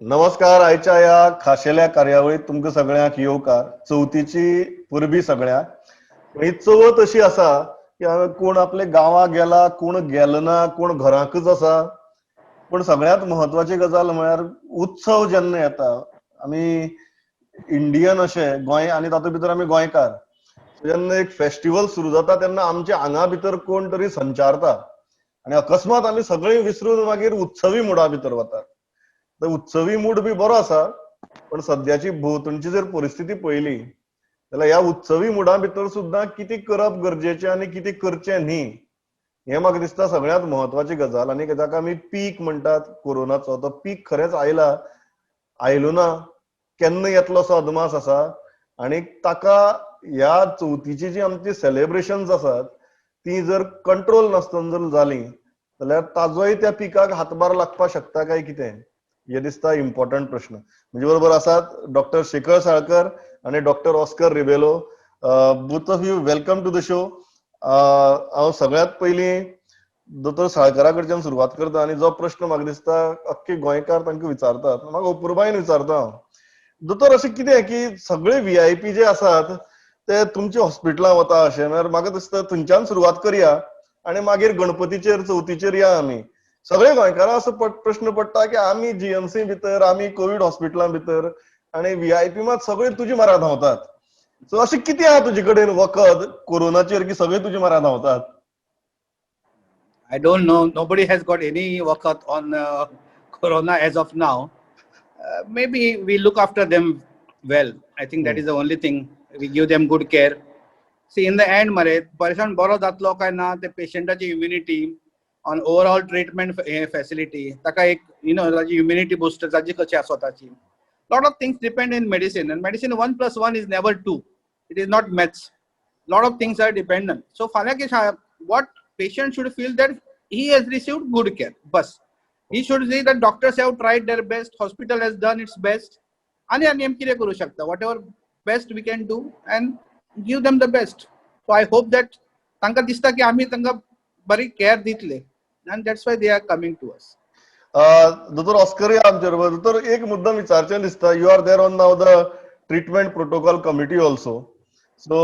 नमस्कार. आयच्या ह्या खाशेल्या कार्यावळीत तुमकां सगळ्यांक येवकार. चवथीची परबी सगळ्यांक. ही चवथ अशी आसा की कोण आपल्या गांवाक गेला, कोण गेलो ना, कोण घराकच आसा. पूण सगळ्यांत म्हत्वाची गजाल म्हळ्यार उत्सव जेन्ना येता, आमी इंडियन अशे गोंय आनी तातूंत भितर आमी गोंयकार, जेन्ना एक फेस्टिवल सुरू जाता तेन्ना आमच्या आंगा भितर कोण तरी संचारता आनी अकस्मात आमी सगळीं विसरून मागीर उत्सवी मुडा भितर वतात. तर उत्सवी मूड बी बरो आसा, पण सद्याची भोंवतणची जर परिस्थिती पळयली जाल्यार ह्या उत्सवी मुडा भितर सुद्दां कितें करप गरजेचें आनी कितें करचें न्ही हें म्हाका दिसता सगळ्यांत म्हत्वाची गजाल. आनी ताका आमी पीक म्हणटात कोरोनाचो. तो पीक खरेंच आयला, आयलो ना, केन्ना येतलो असो अदमास आसा. आनी ताका ह्या चवथीची जी आमची सेलेब्रेशन्स आसात ती जर कंट्रोल नासतना जर जाली जाल्यार ताजोय त्या पिकाक हातभार लागपाक शकता काय कितें, हे दिसता इम्पॉर्टंट प्रश्न. म्हणजे बरोबर आसात डॉक्टर शेखर साळकर आनी doctor Oscar Rebelo. Both of you welcome to the show. हांव सगळ्यांत पयलीं दोतोर साळकरा कडच्यान सुरवात करता आनी जो प्रश्न म्हाका दिसता अख्खे गोंयकार तांकां विचारतात, म्हाका अपुरबायेन विचारता हांव. दोतोर, अशें कितें की सगळे व्हीआयपी जे आसात ते तुमच्या हॉस्पिटलां वता अशें म्हळ्यार म्हाका दिसता थंयच्यान सुरवात करया आनी मागीर गणपतीचेर चवथीचेर या. आमी सगळे गोंयकारां असो प्रश्न पडटा की आमी जीएमसी भितर, आमी कोवीड हॉस्पिटलां भितर आनी व्हीआयपी मात सगळे तुजी मारा धांवतात. सो अशें कितें आहा तुजे कडेन वखद कोरोनाचेर की सगळे तुजी मारा धांवतात? I don't know. Nobody has got any वखद on corona as of now. Maybe we look after them well. I think that is the only thing. We give them good care. See, in the end, मरे परेशान बरो जातलो काय ना ते पेशंटाची immunity on overall treatment facility, ताका एक you know ताजी इम्युनिटी बुस्टर ताजी कशी आसा स्वताची. Lot of things depend in medicine, and medicine 1 plus 1 is never 2. It is not maths. Lot of things are dependent. So फाल्यां कितें, what patient should feel that he has received good care. Bus, he should see that doctors have tried their best, hospital has done its best. आणि आमी कितें करूं शकता, whatever best we can do and give them the best. So I hope that तांकां दिसता की आमी तांकां बरी केअर दितले and that's why they are coming to us. दोतोर ऑस्कर या आमचे बरोबर. दोतोर, एक मुद्दाम विचारचें दिसता, you are there on now the treatment protocol committee also. So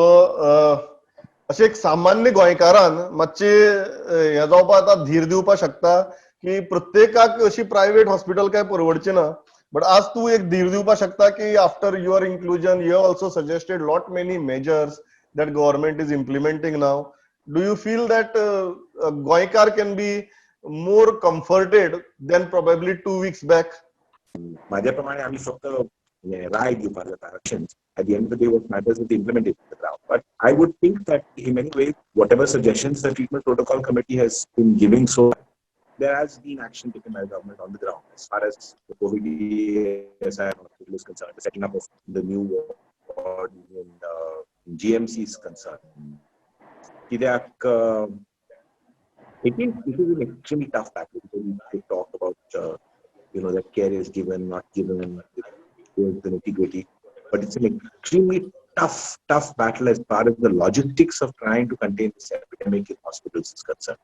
अशें एक सामान्य गोंयकारान मातशें हें जावपा आतां धीर दिवपाक शकता की प्रत्येकाक अशी प्रायव्हेट हॉस्पिटल काय परवडचें ना, बट आज तूं एक धीर दिवपाक शकता की after your inclusion you also suggested lot many measures that government is implementing now. Do you feel that गोंयकार can be more comforted than probably 2 weeks back? माझ्या प्रमाणे आम्ही फक्त राय दिवपाक जाता, actions. At the end of the day, what matters is the implementation on the ground. But I would think that in many ways, whatever suggestions the treatment protocol committee has been giving, so there has been action taken by the government on the ground as far as the COVID ESI hospital is concerned, the setting up of the new ward in GMC is concerned. कित्याक it is an extremely tough battle because we could talk about that care is given, not given, the nitty gritty, but it's an extremely tough, tough battle as far as the logistics of trying to contain this epidemic in hospitals is concerned.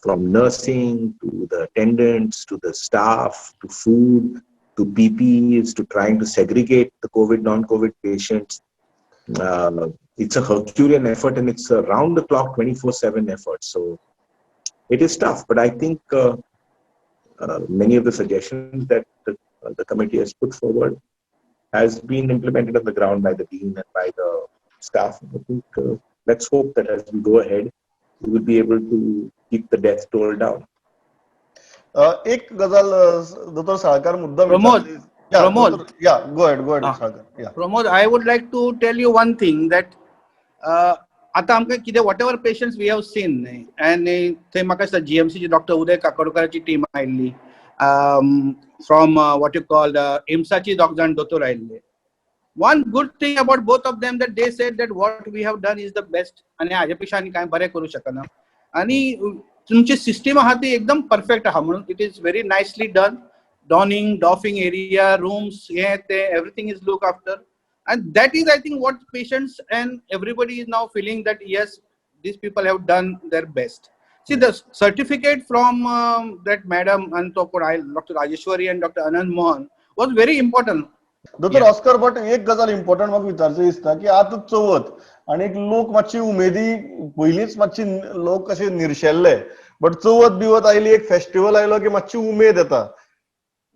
From nursing to the attendants to the staff to food to PPEs to trying to segregate the COVID, non-COVID patients. It's a Herculean effort and it's a round the clock 24/7 effort. So it is tough, but I think many of the suggestions that the committee has put forward has been implemented on the ground by the dean and by the staff. I think let's hope that as we go ahead, we will be able to keep the death toll down. एक गजाल दोतोर साळकार मुद्दाम Pramod, Pramod. Yeah, go ahead, go ahead, Salkar, yeah. Pramod, I would like to tell you one thing that आतां आमकां कितें, whatever patients we have seen and थंय म्हाका दिसता जीएमसीची डॉक्टर उदय काकोडकराची टीम आयिल्ली, फ्रॉम what you call एम्साची दोग जाण दोतोर आयिल्ले. One good thing about both of them, that they said that what we have done is the best आनी हाजे पेक्षा आनी कांय बरें करूं शकना आनी तुमची सिस्टीम आहा ती एकदम परफेक्ट आहा म्हणून it is very nicely done, donning, doffing area, rooms, हे ते, everything is look after. And that is, I think, what patients and everybody is now feeling, that yes, these people have done their best. See, the certificate from that madam and Dr. Rajeshwari and Dr. Anand Mohan. was very important. दोतोर Oscar, but एक गजाल important म्हाका विचारचें दिसता की आतां चवथ आनी लोक मातशी उमेदी, पयलींच मातशी लोक अशे निर्शेल्ले, बट चवथ बिवत आयली, एक फेस्टिवल आयलो की मातशी उमेद येता.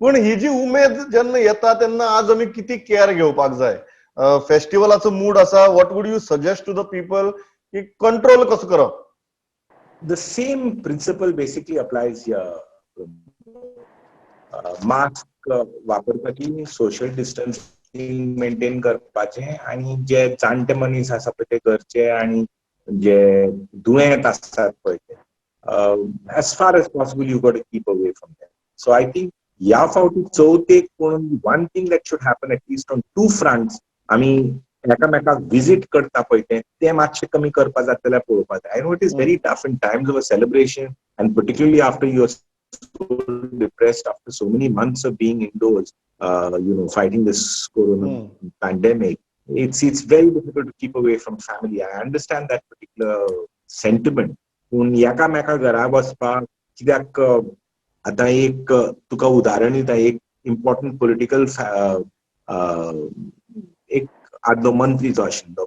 पूण ही जी उमेद जेन्ना येता तेन्ना आज आमी किती केअर घेवपाक जाय? फेस्टिवलाचो मूड आसा, what would you suggest to the people की कंट्रोल कसो करप? The same principle basically applies. Mask वापरपाची, सोशल डिस्टन्सिंग मेंटेन करपाचें आनी जे जाणटे मनीस आसा पळय ते घरचे आनी जे दुयेंत आसतात पळय ते, as far as possible you got to keep away from them. So I think ह्या फावटी चवथेक पूण one thing that should happen at least on two fronts, आमी एकामेकाक विजीट करता पळय ते मातशें कमी करपा जाता जाल्यार पळोवपाक जाय. I know it is very tough in times of a celebration and particularly after you are so depressed after so many months of being indoors, fighting this corona pandemic. It's very difficult to keep away from family. I understand that particular sentiment. पूण एकामेका घरा वचपाक कित्याक, आतां एक तुका उदाहरण दिता, एक इम्पॉर्टंट पॉलिटिकल एक आदलो मंत्री जो आशिल्लो,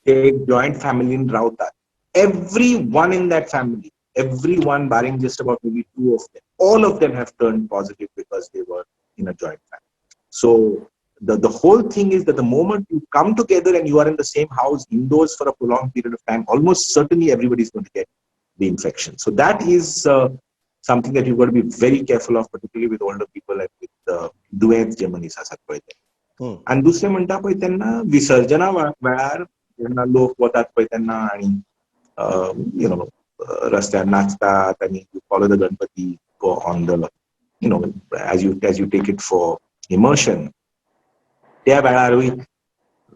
ते एक जॉयंट फॅमिलीन रावतात. Everyone in that family, everyone barring just about maybe two of them, all of them have turned positive because they were in a joint family. So the whole thing is that the moment you come together and you are in the same house indoors for a prolonged period of time, almost certainly everybody is going to get the infection. So that is something that you've got to be very careful of, particularly with older people and with दुयेंत जे मनीस आसात पळय ते. आनी दुसरें म्हणटा पळय, तेन्ना विसर्जना वेळार जेन्ना लोक वतात पळय तेन्ना आनी you know रस्त्यार नाचतात आनी you follow the Ganpati on the you know as you take it for immersion, त्या वेळारूय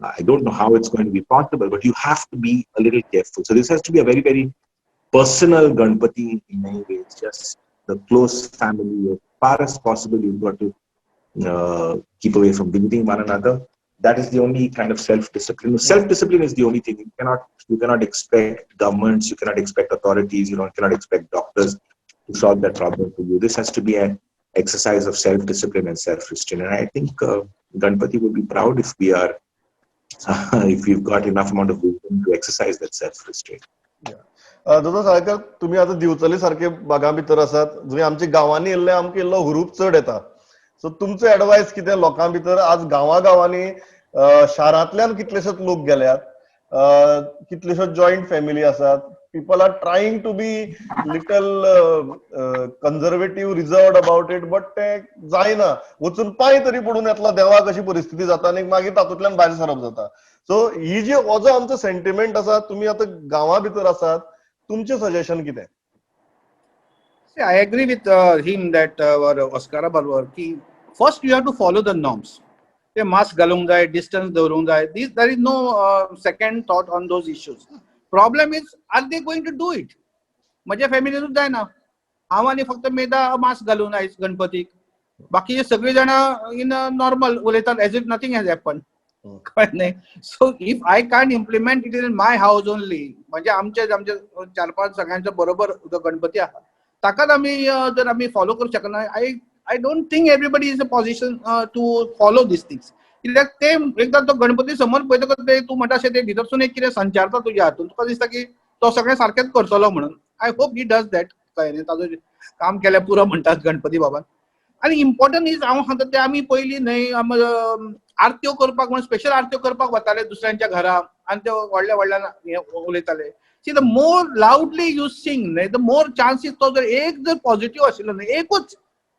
I don't know how it's going to be possible, but you have to be a little careful. So this has to be a very, very personal Ganpati in many ways, just the close family. As far as possible, you've got to keep away from visiting one another. That is the only kind of self-discipline. Self-discipline is the only thing. You cannot expect governments, you cannot expect authorities, you cannot expect doctors to solve that problem for you. This has to be an exercise of self-discipline and self-restraint. And I think Ganpati will be proud if we've got enough amount of wisdom to exercise that self-restraint. दोतोर साळकर, तुम्ही आता दिवचले सारखे भागां भितर आसात, जंय आमच्या गांवांनी येल्ले आमकां इल्लो हुरूप चड येता. सो तुमचो एडवायस कितें लोकां भितर? आज गांवा गांवांनी, शारांतल्यान कितलेशेच लोक गेल्यात, कितलेशोच जॉयंट फॅमिली आसात, people are trying to be little conservative, reserved about it, but ते जायना. वचून पांय तरी पडून येतलो देवाक अशी परिस्थिती जाता आनी मागीर तातूंतल्यान भायर सरप जाता. सो ही जी हो जो आमचो सेंटिमेंट आसा, तुमी आतां गांवा भितर आसात, तुमचें सजेशन कितें? See, I agree with him that or Oscara बरोबर की first you have to follow the norms. ते मास्क घालूंक जाय, डिस्टन्स दवरूंक जाय. This there is no second thought on those issues. Problem is, are they going to do it? म्हज्या फॅमिलीनूच जायना. हांव आनी फक्त मेधा मास्क घालून आयज गणपतीक, बाकीचे सगळी जाणां इन नॉर्मल उलयतात as if nothing has happen, कळ्ळें न्ही? So if I can't implement it in my house only, म्हणजे आमचे आमचे चार पांच सगळ्यांच्या बरोबर जो गणपती आहा ताकाच आमी जर आमी फॉलो करूंक शकना, I don't think everybody is a position to follow these things. कित्याक ते एकदां तो गणपती समोर पळयतकच ते तूं म्हणटा अशें ते भितरसून एक कितें संचारता तुज्या हातून, तुका दिसता की तो सगळें सारकेंच करतलो म्हणून. I hope he does that, कळ्ळें न्ही? ताजो काम केल्यार पुरो म्हणटात गणपती बाबान. आनी इम्पॉर्टंट is, हांव सांगता ते आमी पयलीं न्हय आरत्यो करपाक म्हणून स्पेशल आरत्यो करपाक वताले दुसऱ्यांच्या घरा आनी ते व्हडल्या व्हडल्यान हें उलयताले. See, the more loudly you sing न्हय, the more chances. तो जर एक जर पॉझिटिव्ह आशिल्लो न्हय, एकूच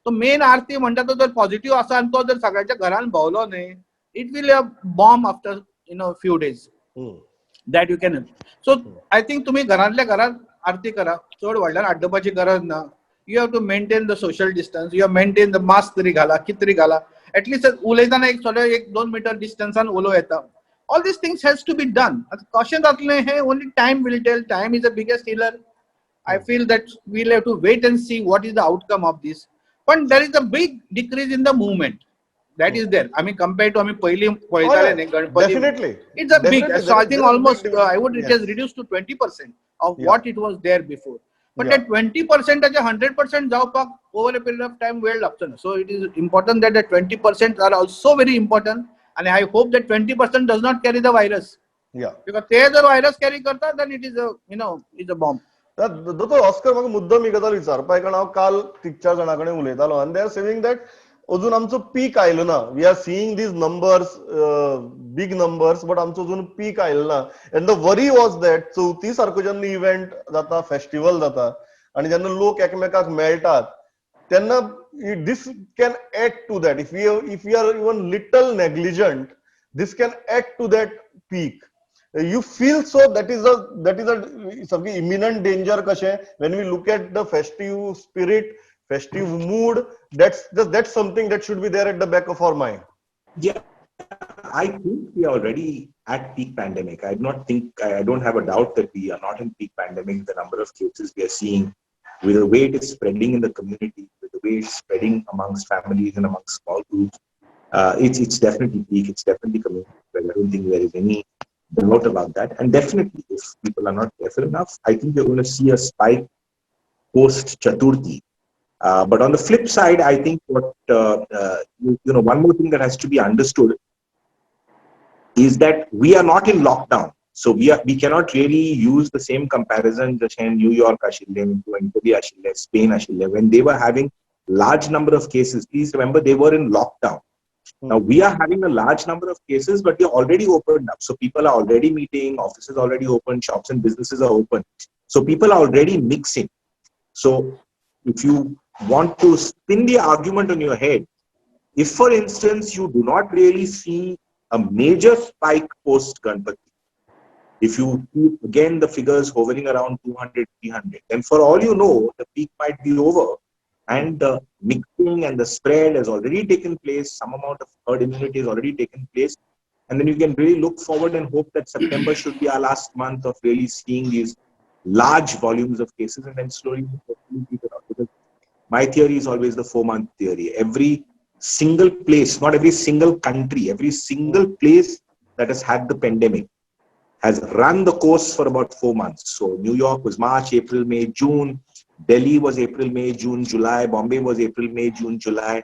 तो मेन आरती म्हणटा तो जर पॉझिटिव्ह आसा आनी तो जर सगळ्यांच्या घरान भोंवलो न्हय, it will a bomb after few days that you can. So I think तुम्ही घरांतल्या घरात आरती करा, चड व्हडल्यान आड्डुपाची गरज ना. You have to maintain the social distance, you have maintain the mask तरी घाला, कित तरी घाला, एटलिस्ट उलयतना एक थोडे एक दोन मिटर डिस्टन्सान उलोवं येता. All these things has to be done. कशें जातलें हें only time will tell. Time is the biggest healer. I feel that we'll have to wait and see what is the outcome of this. But there is a big decrease in the movement. That is there. I mean, compared to आम्ही पहिली पळयताले न्ही Ganpati, definitely it's a big. Definitely, So I there think is a almost big I would it difference. has reduced to 20% of what it was there before. पण ते twenty पर्सेंटाचे hundred percent जावपाक over a period of time वेळ लागचो ना. So it is important that the 20% are also very important आणि I hope that 20% does not carry the virus, because ते जर virus carry करतात, then it is a you know is a bomb. दोतोर Oscar, म्हाका मुद्दम ही गजाल विचारपा, कारण हांव काल तीग चार जाणां कडेन उलयतालो आनी they are saying that अजून आमचो पीक आयलो ना. We are seeing these numbers, big numbers, but आमचो अजून पीक आयलो ना. And the worry was that चवथी सारको जेन्ना इव्हेंट जाता, फेस्टिवल जाता आनी जेन्ना लोक एकमेकाक मेळटात तेन्ना this can add to that. If you are even little negligent, this can add to that peak. You feel so that is a सामकी इमिनंट डेंजर कशें when we look at the festive spirit, festive mood? That's something that should be there at the back of our mind. Yeah, I think we are already at peak pandemic. I do not think, I don't have a doubt that we are not in peak pandemic. The number of cases we are seeing, with the way it is spreading in the community, with the way it's spreading amongst families and amongst small groups, it's definitely peak. It's definitely community spread. I don't think there is any doubt about that. And definitely, if people are not careful enough, I think you're going to see a spike post Chaturthi. But on the flip side, I think what you, you know, one more thing that has to be understood is that we are not in lockdown. So we cannot really use the same comparison जशें New York आशिल्लें किंवा Italy आशिल्लें, Spain आशिल्लें, when they were having large number of cases. Please remember, they were in lockdown. Now we are having a large number of cases, but we are already opened up. So people are already meeting, offices already open, shops and businesses are open. So people are already mixing. So if you want to spin the argument on your head, if, for instance, you do not really see a major spike post Ganpati, if you keep again the figures hovering around 200, 300, then for all you know, the peak might be over and the mixing and the spread has already taken place. Some amount of herd immunity has already taken place. And then you can really look forward and hope that September should be our last month of really seeing these large volumes of cases and then slowly hopefully peter out. Because my theory is always the 4-month theory. Every single place, not every single country, every single place that has had the pandemic has run the course for about 4 months. So New York was March, April, May, June. Delhi was April, May, June, July. Bombay was April, May, June, July.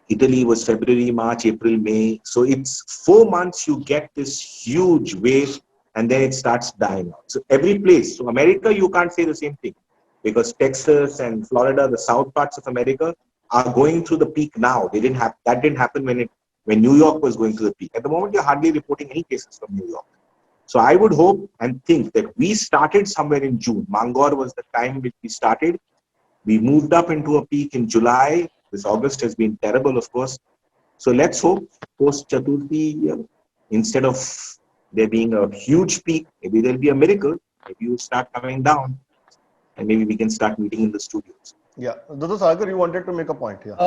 Italy was February, March, April, May. So it's 4 months you get this huge wave and then it starts dying out. So every place. So America, you can't say the same thing because Texas and Florida, the south parts of America, are going through the peak now. They didn't have that didn't happen when New York was going through the peak. At the moment, you're hardly reporting any cases from New York. So I would hope and think that we started somewhere in June. Mangor was the time which we started. We moved up into a peak in July. This August has been terrible, of course. So let's hope post Chaturthi, instead of there being a huge peak, maybe there'll be a miracle. Maybe you start coming down and maybe we can start meeting in the studios. Yeah. Dr. Sagar, you wanted to make a point here.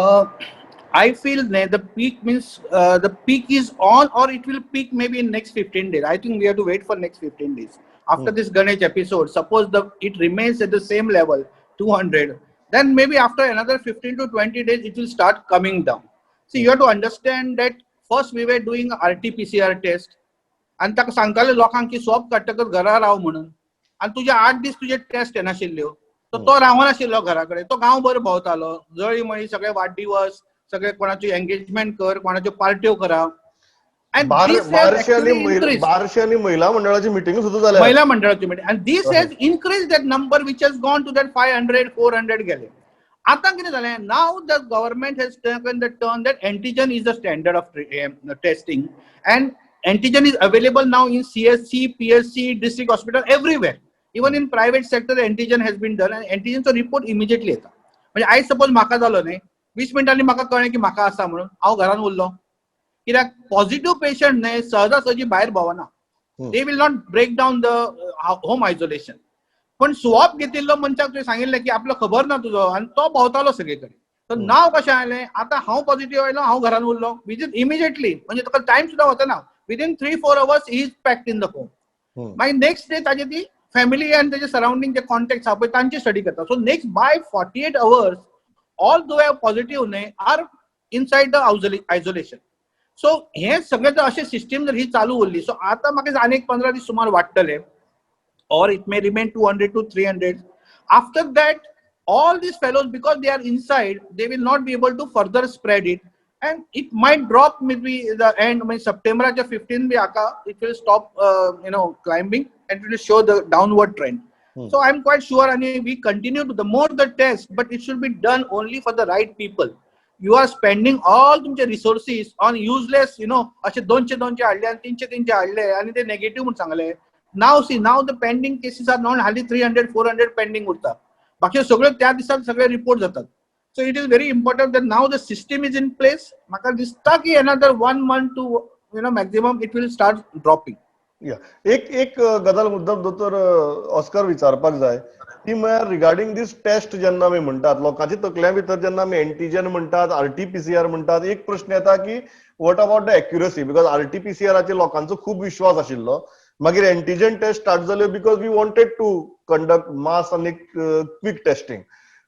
I feel the peak means the peak is on or it will peak maybe in next 15 days. I think we have to wait for next 15 days. After this Ganesh episode, suppose the it remains at the same level, 200, then maybe after another 15 to 20 days, it will start coming down. See, you have to understand that first we were doing RT-PCR test आनी ताका सांगताले लोकांक की swab काडटकच घरा राव म्हणून आनी तुजे आठ दीस तुजे टेस्ट येनाशिल्ल्यो, तर तो रावनाशिल्लो घरा कडेन, तो गांवभर भोंवतालो, जळी मळी सगळे वाडदिवस, सगळे कोणाची एंगेजमेंट कर, कोणाच्यो पार्ट्यो करा. बारशे आणि महिला मंडळाची मिटिंग सुद्धा झाल्या. महिला मंडळाची meeting, and this has increase that number which has gone to that 500, 400 गेले. आता कितें जालें, now the government has taken the turn that antigen is the standard of testing and antigen is available now in CHC, PHC, district hospital, everywhere. Even in private sector, antigen has been done and antigen चो report immediately येता. म्हणजे आयज suppose म्हाका जालो न्ही, वीस मिनटांनी म्हाका कळ्ळें की म्हाका आसा म्हणून, हांव घरान उरलो. कित्याक पॉझिटिव्ह पेशंट न्ही सहजासहजी भायर भोंवना. They will not break down the home isolation. पण स्वॉब घेतिल्लो मनशाक तुवें सांगिल्लें की आपलो खबर ना तुजो आनी तो भोंवतालो सगळे कडेन. तर नाव कशें आयलें, आतां हांव पॉझिटिव्ह आयलो, हांव घरान उरलो विदीन इमिजिएटली, म्हणजे ताका टायम सुद्दां वचना, within 3-4 hours he is packed in the home. मागीर नेक्स्ट डे ताजे ती फॅमिली आनी तेजे सरावंडींग जे कॉन्टेक्ट आहा पळय तांची स्टडी करता. So next by 48 hours all those have positive न्ही are inside the isolation. So हे सगळें जर अशें सिस्टीम जर ही चालू उरली, सो आतां म्हाका आनी एक पंदरा दीस सुमार वाडटले or it may remain 200 to 300. After that, all these fellows, because they are inside, they will not be able to further spread it, and it might drop maybe the end, म्हणजे सप्टेंबराच्या 15 बी हाका it will stop climbing and it will show the downward trend. So I am quite sure, आणि we continue to the more the test, but it should be done only for the right people. You are spending all तुमचे resources on useless, असे दोनशे दोनशे हाडले आणि तीनशे तीनशे हाडले आणि ते नेगेटिव्ह म्हणून सांगले. Now see, now the pending cases are not hardly 300 400 pending उरता. बाकी सगळे त्या दिसात सगळे रिपोर्ट जातात. So it is very important that now the system is in place. म्हाका दिसता की another one month to maximum, it will start dropping. या, एक एक गजाल मुद्दाम दोतोर ऑस्कर विचारपाक जाय, ती म्हळ्यार रिगार्डिंग दीस टेस्ट. जेन्ना आमी म्हणटात, लोकांच्या तकल्या भितर जेन्ना आमी एंटीजन म्हणटात, आरटीपीसीआर म्हणटात, एक प्रश्न येता की what about the accuracy? Because आरटीपीसीआराचेर लोकांचो खूब विश्वास आशिल्लो. मागीर एंटीजन टेस्ट स्टार्ट जाल्यो because we wanted to conduct mass आनी क्विक टेस्टिंग.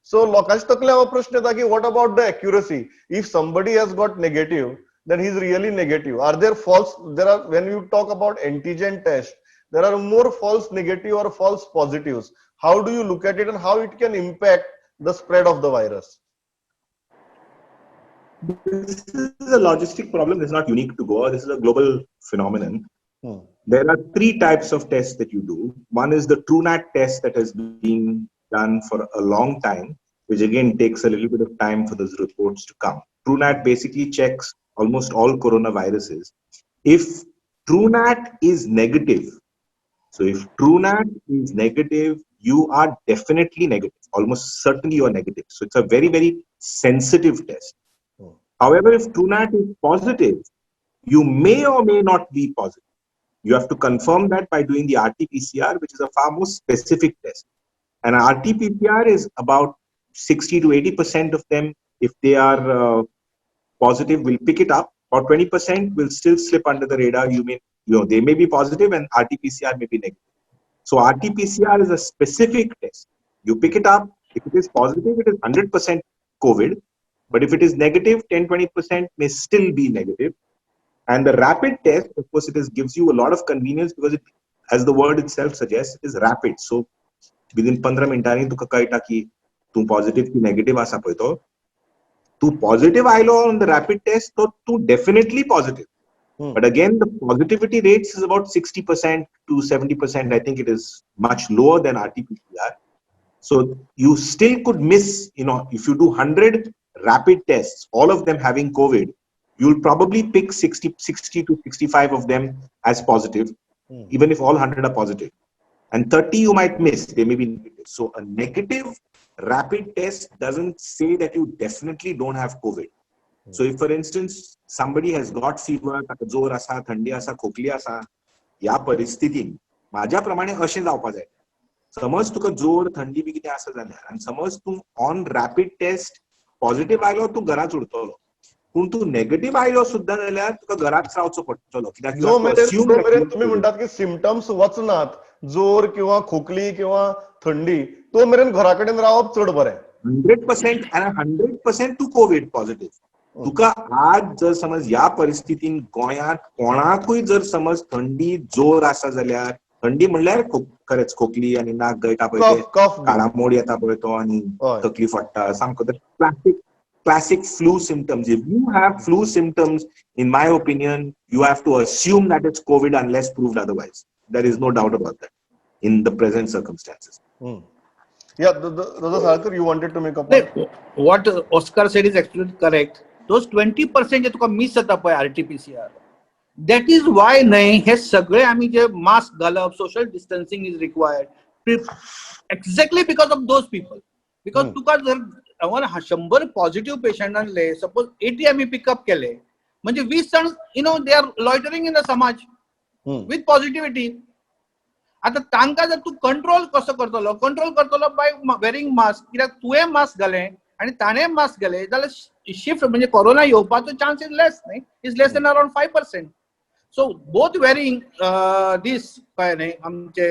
सो लोकांच्या तकल्या हो प्रश्न येता की what about the accuracy? If somebody has got negative, then he's really negative. Are there false, there are, when you talk about antigen test, there are more false negative or false positives. How do you look at it and how it can impact the spread of the virus? This is a logistic problem. This is not unique to Goa. This is a global phenomenon. There are three types of tests that you do. One is the TrueNat test that has been done for a long time, which again takes a little bit of time for those reports to come. TrueNat basically checks almost all coronaviruses. If TrueNat is negative, so if TrueNat is negative, you are definitely negative. Almost certainly you are negative. So it's a very, very sensitive test. However, if TrueNat is positive, you may or may not be positive. You have to confirm that by doing the RT-PCR, which is a far more specific test. And RT-PCR is about 60 to 80% of them, if they are positive, will pick it up. About 20% will still slip under the radar. They may be positive and RT-PCR may be negative. So RT-PCR is a specific test. You pick it up. If it is positive, it is 100% COVID. But if it is negative, 10-20% may still be negative. And the rapid test, of course, it is gives you a lot of convenience because it, as the word itself suggests, it is rapid. So within 15 मिनटांनी तुका कळटा की तूं positive की negative आसा पळय तो. तूं पॉझिटिव्ह आयलो on the rapid test, तो तूं definitely positive. But again, the positivity rates is about 60% to 70%. I think it is much lower than RT-PCR. So you still could miss, if you do 100 rapid tests, all of them having COVID, you'll probably pick 60 to 65 of them as positive, even if all 100 are positive. And 30 you might miss, they may be negative. So a negative rapid test doesn't say that you definitely don't have COVID. So if, for instance, somebody has got fever, ताका जोर आसा, थंडी आसा, खोकली आसा, ह्या परिस्थितीन माझ्या प्रमाणे अशें जावपा जाय. समज तुका जोर, थंडी बी कितें आसा जाल्यार आनी समज तूं ऑन रॅपीड टेस्ट पॉझिटिव्ह आयलो, तूं घराच उरतलो. पूण तूं नेगेटिव्ह आयलो सुद्दां जाल्यार तुका घराच रावचो पडटलो, कित्याक जो मेरेन तुम्ही म्हणटात की सिमटम्स वचनात, जोर किंवा खोकली किंवा थंडी, तो मेरेन घरा कडेन रावप चड बरें. 100% आनी 100% तूं कोवीड पॉझिटिव्ह. तुका आज जर समज ह्या परिस्थितीन गोंयांत कोणाकूय जर समज थंडी, जोर आसा जाल्यार, थंडी म्हणल्यार खरेंच खोकली आनी नाक गळटा पळय, काळामोड येता पळय तो आनी तकली फोडटा सामको, classic flu symptoms. If you have flu symptoms, in my opinion, you have to assume that it's COVID unless proved otherwise. There is no doubt about that in the present circumstances. Yeah, Dr. Salkar, you wanted to make a point. What Oscar said is absolutely correct. Those 20% जे तुका miss जाता पळय RT-PCR, that is why न्हय हे सगळे आमी जे mask घालप, social distancing is required exactly because of those people. Because तुका जर 100 पॉझिटिव्ह पेशंटांतले सपोज 80 आमी पिकअप केले, म्हणजे 20 जाण they are loitering in the समाज विथ पॉझिटिव्हिटी. आता तांकां जर तूं कंट्रोल कसो करतलो? कंट्रोल करतलो बाय वेरिंग मास्क. कित्याक तुवें मास्क घालें आनी ताणें मास्क घालें जाल्यार शिफ्ट म्हणजे कोरोना येवपाचो चान्स is less न्ही, is less than around 5%. So both wearing this, काय न्ही आमचे,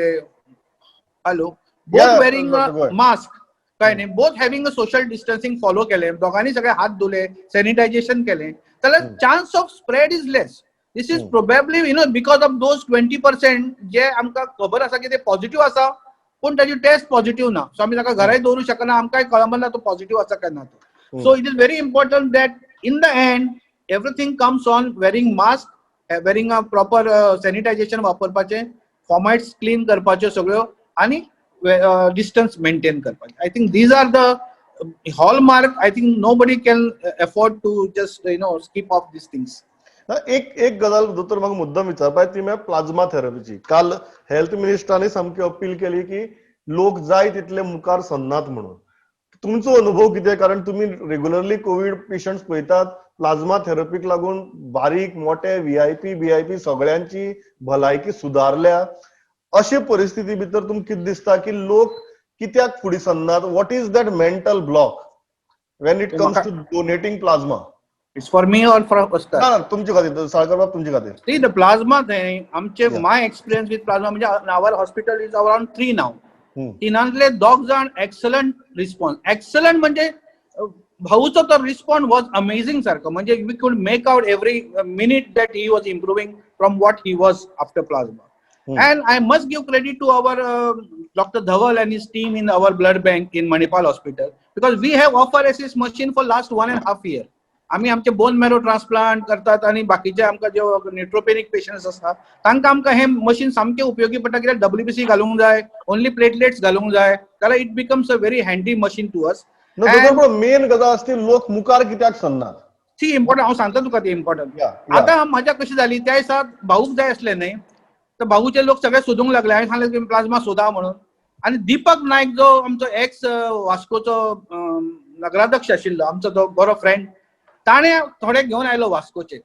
हॅलो, बोथ वेरिंग मास्क, काय न्ही, both having a social distancing follow केलें, दोगांनी सगळे हात धुले, सॅनिटायझेशन केलें जाल्यार chance of spread is less. This is probably because of those 20% जे आमकां खबर आसा की ते पॉझिटिव्ह आसा. पूण ताची टेस्ट पॉझिटिव्ह ना, सो आमी ताका घराय दवरूं शकना, आमकांय कळमना तो पॉझिटिव्ह आसा काय ना तो. So it is very important that in the end everything comes on wearing mask, wearing a proper sanitization वापरपाचें, fomites clean करपाच्यो सगळ्यो आनी डिस्टन्स मेंटेन करपाचें. I think these are the hallmark. I think nobody can afford to just skip off these things. एक एक गजाल दोतोर म्हाका मुद्दम विचारपाक, ती म्हळ्यार प्लाझ्मा थेरपीची. काल हेल्थ मिनिस्टरांनी सामकी अपील केली की लोक जाय तितले मुखार सरनात म्हणून. तुमचो अनुभव कितें? कारण तुमी रेग्युलरली कोवीड पेशंट्स पळयतात. प्लाझ्मा थेरपीक लागून बारीक मोठे, व्हीआयपी, बीआयपी सगळ्यांची भलायकी सुदारल्या. अशे परिस्थिती भितर तुमकां कितें दिसता की लोक कित्याक फुडें सरनात? What is that mental block when it comes to donating plasma? It's for me or for Oscar? ना, तुमचे खातीर, साळकर बाब, तुमचे खातीर. See, the plasma thing, आमचे my experience with plasma म्हणजे our hospital is around three now. तिनांतले दोग जाण एक्सलंट रिस्पॉन्स. एक्सलंट म्हणजे भाऊचो तर रिस्पॉन्स वॉज अमेझिंग सारको. म्हणजे we could make out every minute that he was improving from what he was after plasma. And I must give credit to our Dr. Dhawal and his team in our blood bank in Manipal Hospital, because we have apheresis machine for last 1.5 year. आम्ही आमचे bone marrow transplant करतात आणि बाकीचे आमकां जे neutropenic patients आसा तांकां आमकां हे मशीन सामकें उपयोगी पडटा, कित्याक डब्ल्यूबीसी घालूंक जाय, ओनली प्लेटलेट्स घालूंक जाय जाल्यार it becomes a very handy machine to us. Main गजाल आसता ती लोक मुखार कित्याक सरनात? ती इम्पॉर्टंट, हांव सांगता तुका ती इम्पॉर्टंट. आतां मजा कशी जाली, त्या दिसा भाऊक जाय आसले न्ही, तर भाऊचे लोक सगळे सोदूंक लागले. हांवें सांगलें तुमी प्लाझ्मा सोदा म्हणून. आनी दीपक नायक जो आमचो एक्स वास्कोचो नगराध्यक्ष आशिल्लो, आमचो तो बरो फ्रेंड, ताणें थोडे घेवन आयलो वास्कोचे.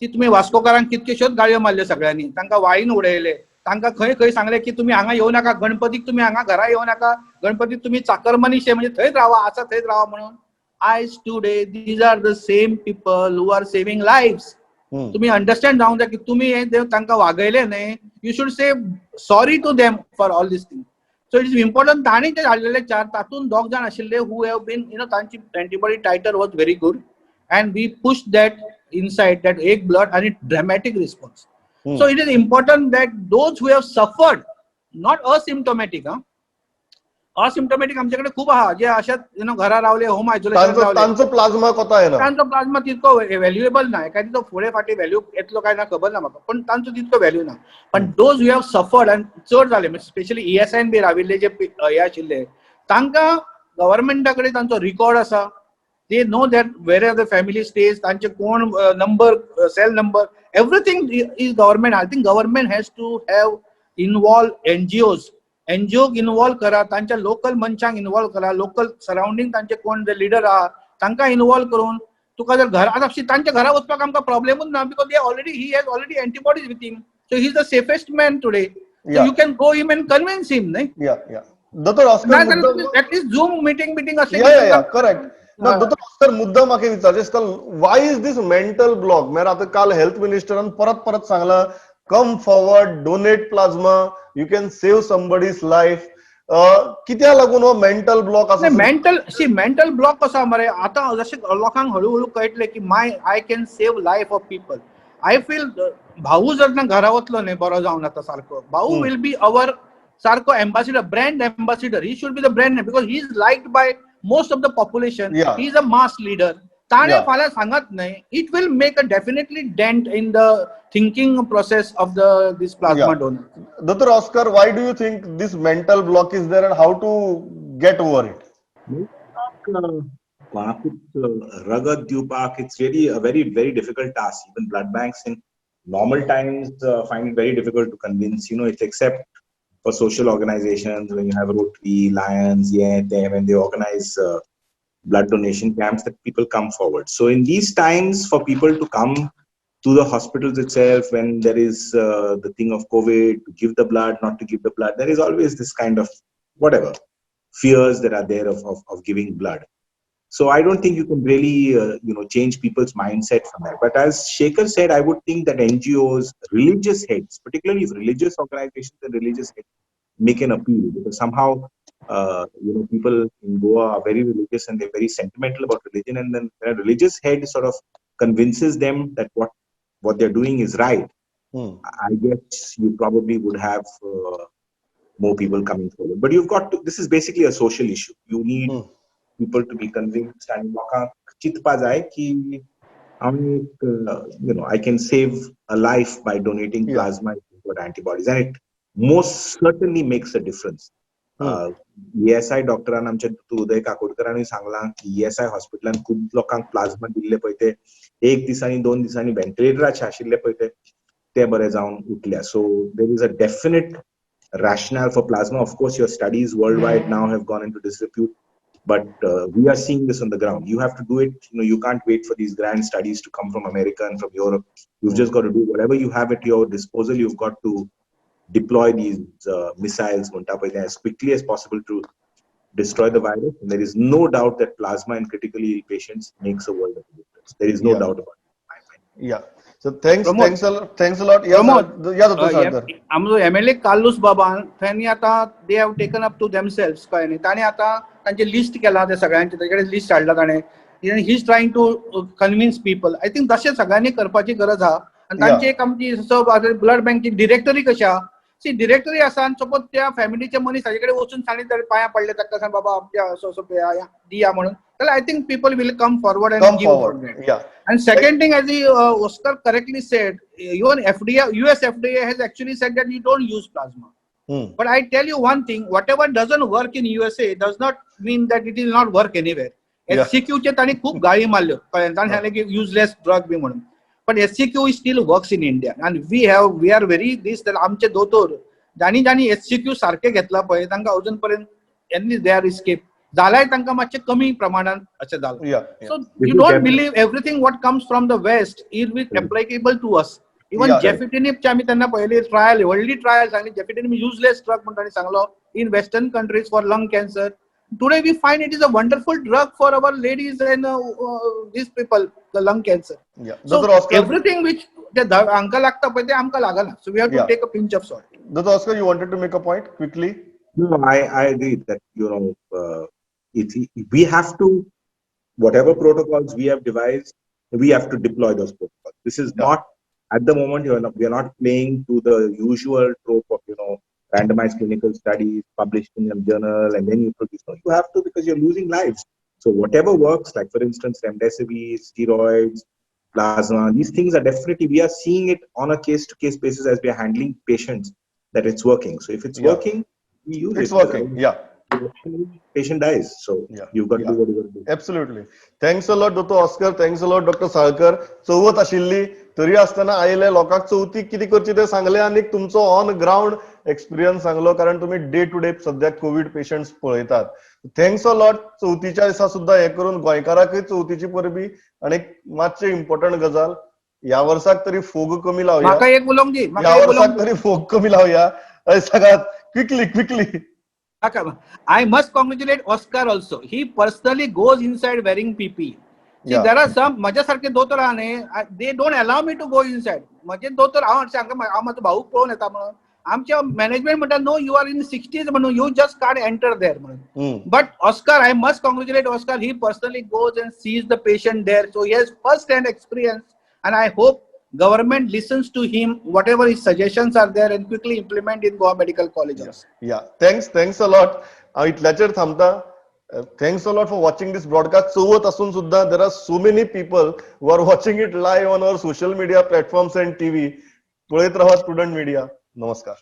की तुमी वास्कोकारांक कितक्योश्योच गाळयो मारल्यो सगळ्यांनी, तांकां वाळीन उडयले, तांकां खंय खंय सांगलें की तुमी हांगा येवं नाका, गणपतीक तुमी हांगा घरा येवं नाका, गणपतीक तुमी चाकरमानीशे, म्हणजे थंयच रावा, आसा थंयच रावा म्हणून. आयज today these are the same people who are saving lives. तुमी अंडरस्टँड जावंक जाय की तुमी हे तांकां वागयले न्ही, you should say sorry to them for all these thing. So it is important. तांणी जे हाडलेले चार, तातूंत दोग जाण आशिल्ले who have been तांची antibody titer was very good and we push that inside that एक ब्लड आनी dramatic response. So it is important that those who have suffered, not asymptomatic, हा, असिम्टोमॅटिक आमच्याकडे खूप आहा जे अशाच घरा रावले, होम आयसोलेशन रावले, तांचो प्लाझ्मा कोता येना, तांचो प्लाझ्मा तितको व्हॅल्युएबल ना, काय तितको फुडें फाटीं व्हॅल्यू येतलो काय ना खबर ना म्हाका, पण तांचो तितको व्हॅल्यू ना. पण those who have suffered आनी चड जाले, स्पेशली ईएसआयन बी राविल्ले जे हे आशिल्ले, तांकां गव्हर्मेंटा कडेन तांचो रिकॉर्ड आसा. They know that where are the family stays, तांचे कोण number, cell number, everything is government. I think government has to have involve NGOs. NGO involve करा, तांच्या लोकल मनशांक इनवॉल्व करा, लोकल सरावंडींग तांचे कोण जे लिडर आहा तांकां इनवॉल्व करून तुका जर घरा आतां तांच्या घरा वचपाक आमकां प्रॉब्लेमूच ना, because they already he has already antibodies with him, so he is the safest man today. You can go him and convince him न्ही. या, दोतोर Oscar, at least zoom meeting असले. या, करेक्ट. ना दोतोर ऑस्कर, मुद्दा म्हाका विचारचें दिसता, why is this mental block? म्हळ्यार आतां काल हेल्थ मिनिस्टरान परत परत सांगलां, come forward, donate plasma, you can save somebody's life. कित्याक लागून हो मेंटल ब्लॉक आसा? मेंटल, सी, मेंटल ब्लॉक कसो मरे, आतां जशें लोकांक हळू हळू कळटलें की my I can save life of people. I feel भाऊ जर ना घरा वतलो न्ही बरो जावन आतां सारको, भाऊ will be our सारको ambassador, brand ambassador. He should be the brand because he is liked by most of the population. He is a mass leader. ताणें फाल्यां सांगत न्हय, it will make a definitely dent in the thinking process of the this plasma donor. Dr. Oscar, why do you think this mental block is there and how to get over it? कोणाकूच रगत दिवपाक it's really a very, very difficult task. Even blood banks in normal times find it very difficult to convince, it's except for social organizations, when you have Rotary, Lions, yeah, them, and they organize blood donation camps, that people come forward. So in these times, for people to come to the hospitals itself, when there is the thing of COVID, to give the blood, not to give the blood, there is always this kind of whatever fears that are there of giving blood. So I don't think you can really, change people's mindset from that. But as Shekhar said, I would think that NGOs, religious heads, particularly if religious organizations and religious heads make an appeal, because somehow, people in Goa are very religious and they're very sentimental about religion. And then a religious head sort of convinces them that what they're doing is right. I guess you probably would have more people coming forward. But you've got to, this is basically a social issue. You need people to be convinced and लोकांक चिंतपा जाय की हांव एक I can save a life by donating plasma antibodies, and it most certainly makes a difference. ESI डॉक्टरान, आमच्या उदय काकोडकरांनी सांगलां की ESI हॉस्पिटलान खूब लोकांक प्लाझ्मा दिल्ले पळय, ते एक दिसांनी, 2 दिसांनी व्हेंटिलेटराचे आशिल्ले पळय, ते ते बरे जावन उठल्या. So there is a definite rationale for plasma. Of course, your studies worldwide now have gone into disrepute, but we are seeing this on the ground. You have to do it. You can't wait for these grand studies to come from America and from Europe. You've just got to do whatever you have at your disposal. You've got to deploy these missiles म्हणटा पळय ते as quickly as possible to destroy the virus. And there is no doubt that plasma in critically ill patients makes a world of difference. There is no doubt about it. Yeah. So thanks, Pramod. Thanks a lot. Thanks a lot. Yeah, Pramod. sir. Yeah, Dr. Sarkar. आमचो MLA Carlos बाबान, तांणी आतां they have taken up to themselves, कळ्ळें न्ही? तांणी आतां तांचें list केलां, ते सगळ्यांचे ताचे कडेन लिस्ट हाडला ताणें. He is trying to convince people. I think तशें सगळ्यांनी करपाची गरज आहा आनी तांची एक आमची ब्लड बँकची डिरेक्टरी कशी आहा, सी, डिरेक्टरी आसा आनी सपोज त्या फॅमिलीचे मनीस ताजे कडेन वचून सांगीत जाल्यार, पांयां पडले ताका, सांग बाबा आमच्या असो असो दिया म्हणून, जाल्यार I think people will come forward and Come give forward. That. And second thing, as the Oscar correctly said, even FDA, US FDA has actually said that you don't use plasma. But I tell you one thing: whatever doesn't work in USA does not mean that it will not work anywhere. HCQ चे तांणी खूप गाळी मारल्यो, कळ्ळें? तांणी सांगलें की useless drug बी म्हणून, पण HCQ still works in India and we are very this that आमचे दोतोर जाणी जाणी एचसीक्यू सारखे घेतला पळय, तांकां अजून पर्यंत they are escape जाल्यार तांकां मातशें कमी प्रमाणात अशें जालां. So This you is don't definitely- believe everything what comes from the West is with applicable to us. Even जेफिटिनिबचे आमी तेन्ना पळयली ट्रायल, व्हडली ट्रायल सांगली, जेफिटिनिब युजलेस ड्रग म्हणून तांणी सांगलो in Western countries for lung cancer. Today we find it is a wonderful drug for our ladies and these people, the lung cancer. So Dr. Oscar, everything which ते हांकां लागता पळय ते आमकां लागना. So we have to take a pinch of salt. Dr. Oscar, you wanted to make a point quickly? No, I agree that we have to, whatever protocols we have devised, we have to deploy those protocols. This is not at the moment, you are not, we are not playing to the usual trope of randomized clinical studies published in a journal and then you produce. No, you have to, because you're losing lives. So whatever works, like for instance, remdesivir, steroids, plasma, these things are definitely, we are seeing it on a case-to-case basis as we are handling patients, that it's working. So if it's working, we use It's it. Working. Yeah. Patient dies. So you've got to do what you got to do. Absolutely. Thanks a lot, Dr. Oscar. Thanks a lot, Dr. Salkar. चवथ आशिल्ली तरी आसतना आयले, लोकांक चवथीक कितें करची तें सांगलें आनी तुमचो ऑन ग्रावंड एक्सपिरियन्स सांगलो, कारण तुमी डे टू डे सद्याक कोवीड पेशंट्स पळयतात. Thanks a lot. चवथीच्या दिसा सुद्दां हें करून गोंयकाराकय चवथीची परबी. आनी मातशें इम्पॉर्टंट गजाल, ह्या वर्साक तरी फोग कमी लावया. म्हाका एक उलोवंक दी, म्हाका ह्या एक वर्साक उलोवंक तरी फोग कमी लावया. हय, सांगात quickly, quickly. I must congratulate Oscar also. He personally goes inside wearing PPE. See, there are some म्हज्या सारखे दोतोर आहा न्ही, they don't allow me to go inside. म्हजे दोतोर, हांव सांगता, हांव म्हजो भाऊक पळोवन येता म्हणून आमच्या मॅनेजमेंट म्हणटा, "No, you are in 60s म्हणून you just can't enter there" म्हणून. But Oscar, I must congratulate Oscar. He personally goes and sees the patient there. So he has first hand experience. And I hope government listens to him, whatever his suggestions are there, and quickly implement in Goa Medical College also. Yeah, thanks, thanks a lot. हांव इतल्याचेर थांबता. Thanks a lot for watching this broadcast. चवथ असून सुद्धा there are so many people who are watching it live on our social media platforms and TV. पळयत राहा student media. नमस्कार.